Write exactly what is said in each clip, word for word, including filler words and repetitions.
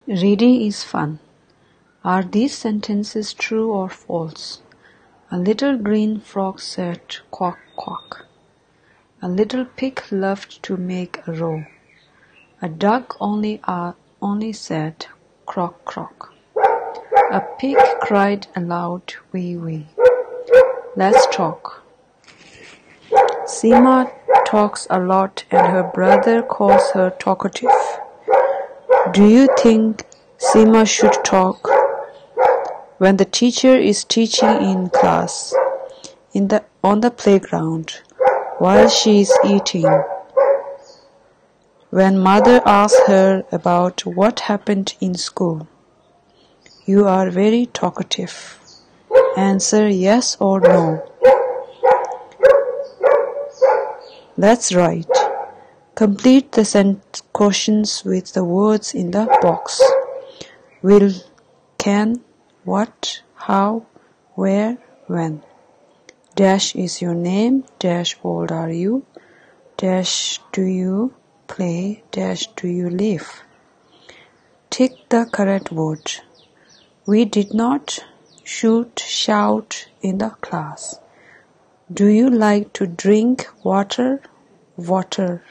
Reading is fun. Are these sentences true or false? A little green frog said, "Quack, quack." A little pig loved to make a row. A duck only, uh, only said, "Croak, croak." A pig cried aloud, "Wee, wee." Let's talk. Sima talks a lot and her brother calls her talkative. Do you think Sima should talk when the teacher is teaching in class, in the, on the playground, while she is eating? When mother asks her about what happened in school? You are very talkative. Answer yes or no. That's right. Complete the sent- questions with the words in the box. Will, can, what, how, where, when. Dash is your name, dash old are you, dash do you play, dash do you live. Tick the correct word. We did not shoot, shout in the class. Do you like to drink water? Water.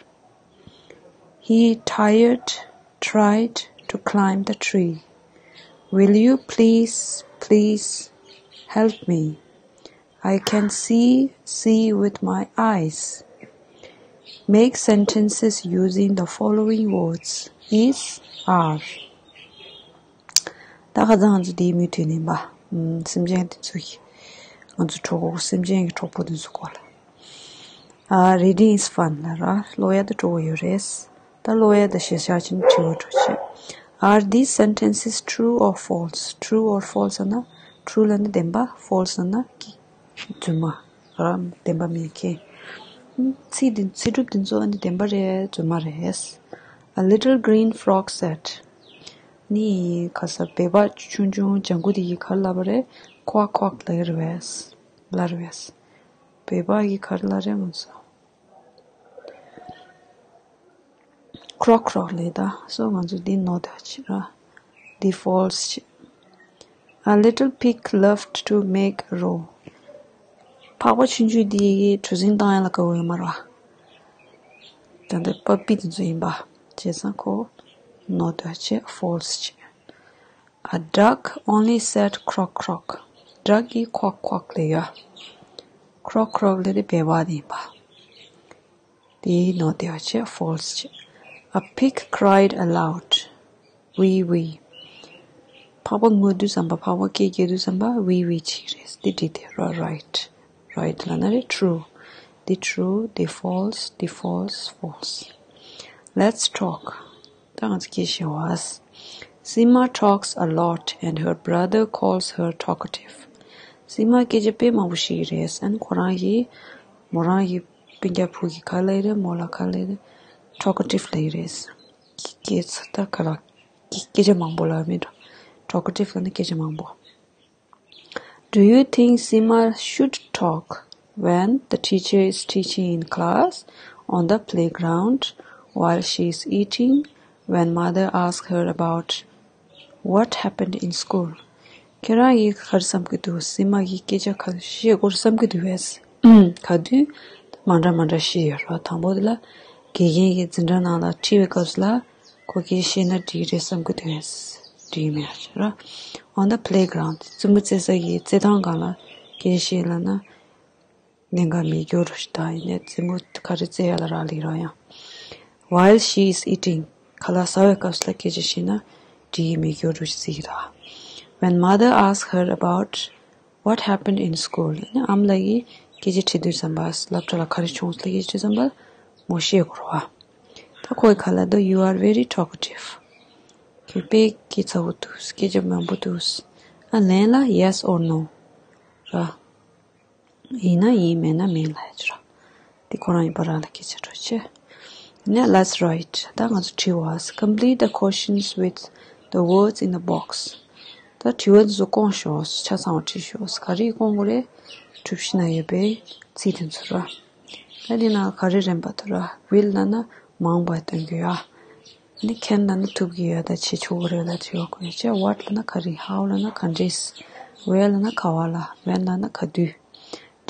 He tired, tried to climb the tree. Will you please, please help me? I can see, see with my eyes. Make sentences using the following words: is, are. ད་ཁ་སང་ང་ཚོ་དེའི་མུ་མཐུད་ནས་པ། ཨམ། སེམས་ཅན་དེ་ཚོ་ཡི། ང་ཚོ་གྲོགས་པོ་སེམས་ཅན་གྱི་གྲོགས་པོ་དེ་ཚོ་སྐོར་ལ། ཨ། Reading is fun ལབ་ར། ཀློག་ཡ་དེ་སྤྲོ་བོ་ཡོད་རེད། ད་ཀློག་ཡ་དེ་ཞེ་དྲག་ཅིག་བྲིས་པ་འགྲོ་བྱེད། Are these sentences true or false? True or false ལབ་ན། True ལབ་ན་བདེན་པ། False ལབ་ན་ཀི། རྫུན་མ། ར། བདེན་པ་མེད་མཁན། ཚིག་འདི། ཚིག་གྲུབ་འདི་ཚོ་ཨ་ནི་བདེན་པ་རེད། རྫུན་མ་རེད། A little green frog said. ནི་ཁ་ས་བོད་པ་ཆུང་ཆུང་ལྗང་ཁུ་དེ་ཡིས་ག་རེ་ལབ་པ་རེད། Quack, quack ལབ་ཀྱི་རེད་པས། ལབ་རེད་པས། བོད་པ་ཡིས་ག་རེ་ལབ་རེད་ང་ཚོ། Croak, croak ལབ་ད། སོ་ང་ཚོ་འདི་ནོར་བསྡད་ཅིག་ར། འདི་false ཅིག A little pig loved to make a row. ཕག་པ་ཆུང་ཆུང་འདི་གྲུ་གཟིངས་བཏང་ཡ་ལ་དགའ་བོ་ཡོད་མ་རེད་པ། ད་འདི་པ་པི་དེ་ཚོ་ཡིན་པ། བྱས་ཙང་ཁོ་ནོར་བསྡད་ཅིག false ཅིག A duck only said croak croak. Duck གིས་quack quack ལབ་ཡ། Croak croak ལབ་དེ་བོད་པ་དེ་ཡིན་པ། དེའི་ནོར་བསྡད་ཅིག false ཅིག A pig cried aloud. Wee, wee. ཕག་པ་ངུ་དུས་ཙམ་པ། ཕག་པ་སྐད་རྒྱག་དུས་ཙམ་པ་wee, wee བྱེད་ཀྱི་རེད། དེ་འགྲིག་དེ་ར། Right. Right ལབ་ན་རེད། True. འདི་true, འདི་false, འདི་false, false. Let's talk. ད་ང་ཚོ་སྐད་ཆ་བཤད་པ། Sima talks a lot and her brother calls her talkative. སི་མ་སྐད་ཆ་དཔེ་མང་པོ་བཤད་ཀྱི་རེད། ཨ་ནི་ཁོ་རང་གིས་མོ་རང་གི་སྤུན་ཀྱག་བུ་གིས་ག་རེ་ལབ་ཀྱི་རེད། མོ་ལ་ག་རེ་ལབ་ཀྱི་རེད། Talkative ལབ་ཀྱི་རེད། སྐད་ཆ་ད་ག་ལ་སྐད་ཆ་མང་པོ་ལབ་མི་འགྲོ། Talkative ལབ་ན་སྐད་ཆ་མང་པོ། Do you think Sima should talk when the teacher is teaching in class, on the playground, while she is eating, when mother asks her about what happened in school? ཁྱེད་རང་གིས་ག་རེ་བསམ་གྱི་འདུག་སི་མ་གིས་སྐད་ཆ་ག་རེ་བཤད་དགོས་བསམ་གྱི་འདུག་གས། ག་དུས་མ་འདྲ་མ་འདྲ་བཤད་ཡོད་རེད། དང་པོ་དེ་ལ་དགེ་རྒན་གྱིས་འཛིན་གྲྭ་ནང་ལ་ཁྲིད་པའི་སྐབས་སུ་ལ། ཁོ་སྐད་བཤད་ན་འགྲིག་རེད་བསམ་གྱི་འདུག་གས། འགྲིག་མེད་ར། On the playground. རྩེད་མོ་རྩེ་ས་གི་རྩེད་ཐང་སྒང་ལ་སྐད་བཤད་ལབ་ན་གནད་འགག་མེད་སྐྱོ་རུ་ཞིག་ད་ཡིན་ནའི་རྩེད་མོ་ག་རེ་རྩེ་ཡ་ལ་རག་ལས་ར་ཡང་། While she is eating. ཁ་ལག་ཟ་བའི་སྐབས་སུ་ལ་སྐད་ཆ་བཤད་ན་འགྲིག་གི་མེད་སྐྱོ་རུ་ཞིག་ཟེར་གྱི་ར། When mother asks her about what happened in school. ཨ་ནི་ཨ་མ་ལགས་ཀྱིས་སྐད་ཆ་དྲིས་དུས་ཙམ་པ། སློབ་གྲྭ་ལ་ག་རེ་བྱུང་ཟེར་སྐད་ཆ་དྲིས་ཙམ་པ་མོ་བཤད་དགོས་རེད་པ། ད་ཁོ་གིས་ག་ལབ་འདུག You are very talkative. ཁྱོད་དཔེ་སྐད་ཚ་པོ་འདུག་སྐད་ཆ་མང་པོ་འདུག་ཨ་ལན་ལ་yes or no ར། ཡིན་ན་ཡིན། མེད་ན་མེད་ལབ་ཡ་ཅིག་ར། འདི་ཁོ་རང་ཡིན་པ་རང་ལ་སྐད་ཆ་འགྲོ་ཆེ། ནས་let's write. ད་ང་ཚོ་བྲིས་པ། Complete the questions with the words in the box. ད་དྲི་བ་འདི་ཚོ་སྐོང་ཤོག་ཆ་ཚང་བ་བྲིས་ཤོག་ག་རེ་སྐོང་དགོས་རེད། གྲུ་བཞི་ན་ཡོད་པའི་ཚིག་དེ་ཚོ་ར། ད་འདི་ནང་ག་རེ་རན་པ་འདུག་ར། Will ལབ་ན་མང་བ་སྟོན་རྒྱུ་ཡ། ནི་can ལབ་ན་ཐུབ་ཀྱི་ཡོད་ད་བྱེད་ཆོག་གི་རེད་ལ་བྱེད་ཡོད་གི་ཡོད་ཅེ། What ལབ་ན་ག་རེ། How ལབ་ན་ག་འདྲས། Where ལབ་ན་ག་བ་ལ། When ལབ་ན་ག་དུས།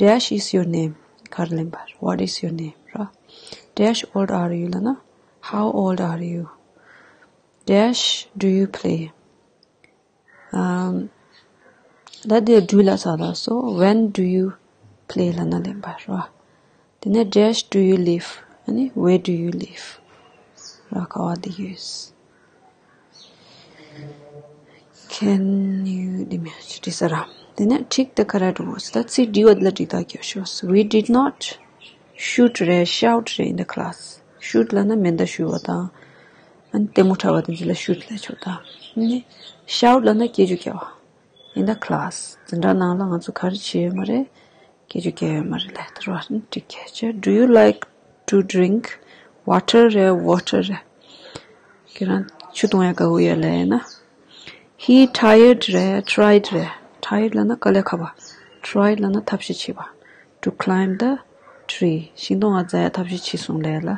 Dash is your name. ག་རེ་ལེན་པ། What is your name ར། Dash old are you ལབ་ན། How old are you? Dash do you play? ཨམ། ད་དེ་do ལ་ས་ལ་སོ། When do you play ལབ་ན་ལེན་པ་ར། དེ་ནས་dash do you live? ཨ་ནི་where do you live ར། ག་བ་དེ་ཡོད། Can you དེ་མི་ཅི་དྲི་ས་ར། དེ་ནས་tick the correct words. ད་ཚིག་འབྲི་བ་ལ་འབྲི་སྟངས་རྒྱབ་ཤོག We did not shoot རེད། Shout རེད། In the class. Shoot ལབ་ན་མེ་མདའ་གཞུ་བ་དང་། ཨ་ནི་ལྟད་མོ་འཁྲབ་པ་དེ་ཚོ་ལ་shoot ལབ་ཆོག་དང་། ཨ་ནི་shout ལབ་ན་སྐད་ཅིག་བརྒྱབ་པ། In the class. འཛིན་གྲྭ་ནང་ལ་ང་ཚོ་ག་རེ་བྱས་ཡོད་མ་རེད། སྐད་ཅིག་བརྒྱབ་ཡོད་མ་རེད་ལབ་དེ་ར། ཨ་ནི་tick བརྒྱབ་བྱས། Do you like to drink water རེད། Water རེད། ཁྱེད་རང་ཆུ་འཐུང་ཡ་དགའ་པོ་ཡོད་ལབ་ན། He tried རེད། Tried རེད། Tried ལབ་ན་དཀའ་ལས་ཁག་པ། Tried ལབ་ན་ཐབས་ཤེས་བྱས་པ། To climb the tree. ཤིང་སྡོང་ང་འཛེག་ཡ་ཐབས་ཤེས་བྱས་སོང་ལབ་ལ་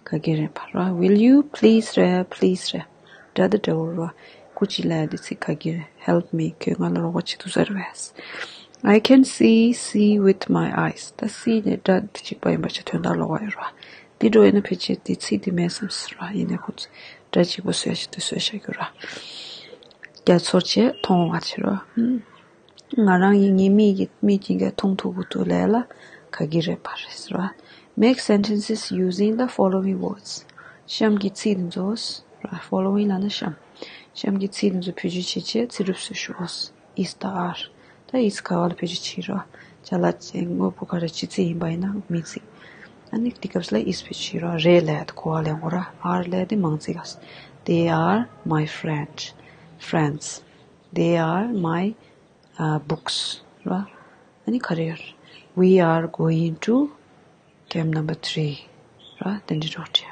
ག་གི་རེད་པ་ར། Will you please རེད། Please རེད། སྒྲ་དེ་འདྲ་བོ་ར། སྐུ་མཁྱེན་ལབ་ཡ་དེ་ཚིག་ག་གི་རེད། Help me. ཁྱོད་ང་ལ་རོགས་པ་བྱེད་ཐུབ་ས་རེད་པས། I can see sea with my eyes. ད་sea ནི་སྒྲ་དེ་གཅིག་པ་ཡིན་པ་ཆ་དོན་དག་ལོགས་པ་ཡོད་ར། འདི་འགྲོ་ཡིན་ན་ཕལ་ཆེར་འདི་ཚིག་འདི་མེད་བསམ་སྲིད་ར། ཡིན་ནའི་ཁོ་ཚོས་སྒྲ་གཅིག་པ་བཟོས་བྱས་དེ་བཟོས་བཞག་གི་ར། རྒྱ་མཚོར་བྱས་མཐོང་བ་བྱེད་ར། ཧུམ། ང་རང་ཡིན་ངའི་མིག་གིས་མིག་གིས་མཐོང་ཐུབ་ཀྱི་འདུག་ལབ་ལ་ག་གི་རེད་པ་རེད་ཟེར་བ། Make sentences using the following words. གཤམ་གྱི་ཚིག་འདི་ཚོ་ར། Following ལབ་ན་གཤམ། གཤམ་གྱི་ཚིག་འདི་ཚོ་བེད་སྤྱོད་བྱས་བྱས་ཚིག་གྲུབ་བཟོས་ཤོག Is ད་are. ད་is ག་བ་ལ་བེད་སྤྱོད་བྱེད་ར། ཅ་ལག་ཅན་དངོས་པོ་ག་རེ་སྤྱི་ཚིག་ཡིན་པ་ཡིན་ན་མིང་ཚིག་ཨ་ནི་དེ་སྐབས་ལ་is བེད་སྤྱོད་བྱེད་ར། རེད་ལབ་ཡ་དེ་གོ་བ་ལེན་དགོས་ར། Are ལབ་ཡ་དེ་མང་ཚིག་ག They are my friend, friends. They are my uh, books ར། ཨ་ནི་ག་རེ་ཡོད། We are going to camp number three ར། དེ་འདྲ་རོགས་བྱས།